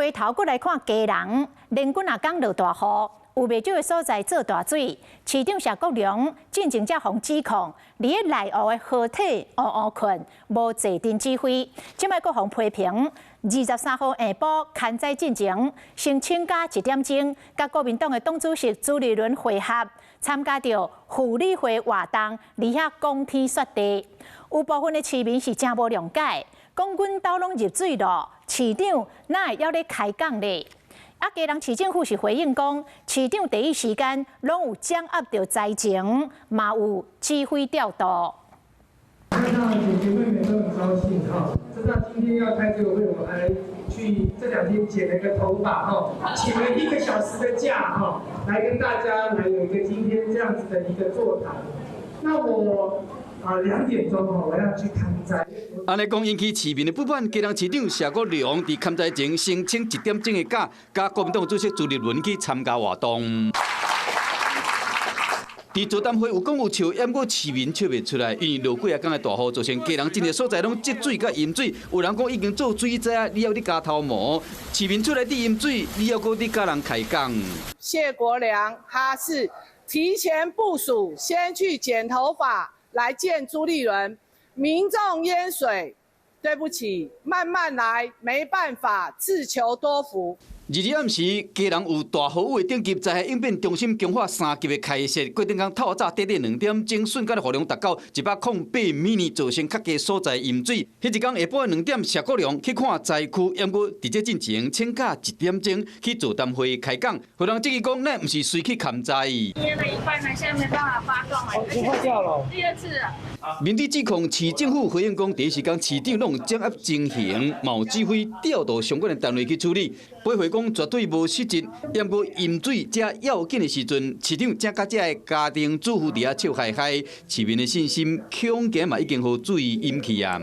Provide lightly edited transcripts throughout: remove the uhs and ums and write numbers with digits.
回頭閣來看基隆，連幾若工落大雨，有袂少的所在做大水。市長謝國樑進前才予指控，佇咧內湖的河堤烏烏睏，無坐鎮指揮。這擺閣予批評，23號下晡勘災進前，先請假1點鐘，佮國民黨的黨主席朱立倫會合，參加著婦女會活動，佇遐講天說地。有部分的市民是誠無諒解，講阮兜攏入水咯，市長哪會猶咧開講咧？啊，基隆市政府是回應講，市長第一時間攏有掌握著災情，嘛有指揮調度。看到姐姐妹妹都很高興哈，知道今天要開這個會，我還去這兩天剪了個頭髮哈，請了一個小時的假哈，來跟大家來有一個今天這樣子的一個座談。那我啊2點鐘哦，我要去勘災。按呢講引起市民的不滿，基隆市長謝國樑佇勘災前先請1點鐘的假，佮國民黨主席朱立倫去參加活動。佇座談會有講有笑，毋過市民笑袂出來，因為落幾仔工的大雨，造成基隆這個所在攏積水佮淹水。有人講已經做水災，你猶佇加頭毛？市民出來佇淹水，你猶閣佇佮人開講。謝國樑他是提前部署，先去剪頭髮來見朱立倫。民眾淹水，對不起，慢慢來，沒辦法，自求多福。二日暗時，基隆有大豪雨的等級，災害應變中心強化3級的開設。過頂工透早短短2點鐘，瞬間的雨量達到108米，造成較低所在淹水。彼一工下晡2點，謝國樑去看災區，毋過佇這進前請假1點鐘去座談會開講，予人質疑講，咱毋是隨去勘災。淹了一半呢，現在沒辦法發動了，已經壞掉了。第二次了。面對指控，市政府回應講，第一時間市長攏有掌握情形，嘛有指揮調度相關的單位去處理。駁回講絕對無失職，毋過淹水這要緊的時陣，市長正佮這个家庭主婦佇遐笑嗨嗨，市民的信心恐驚嘛已經予水淹去啊。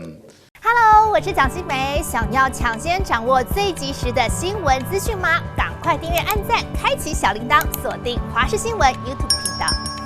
Hello，我是蔣新梅，想要搶先掌握最及時的新聞資訊嗎？趕快訂閱、按讚、開啟小鈴鐺，鎖定華視新聞 YouTube 頻道。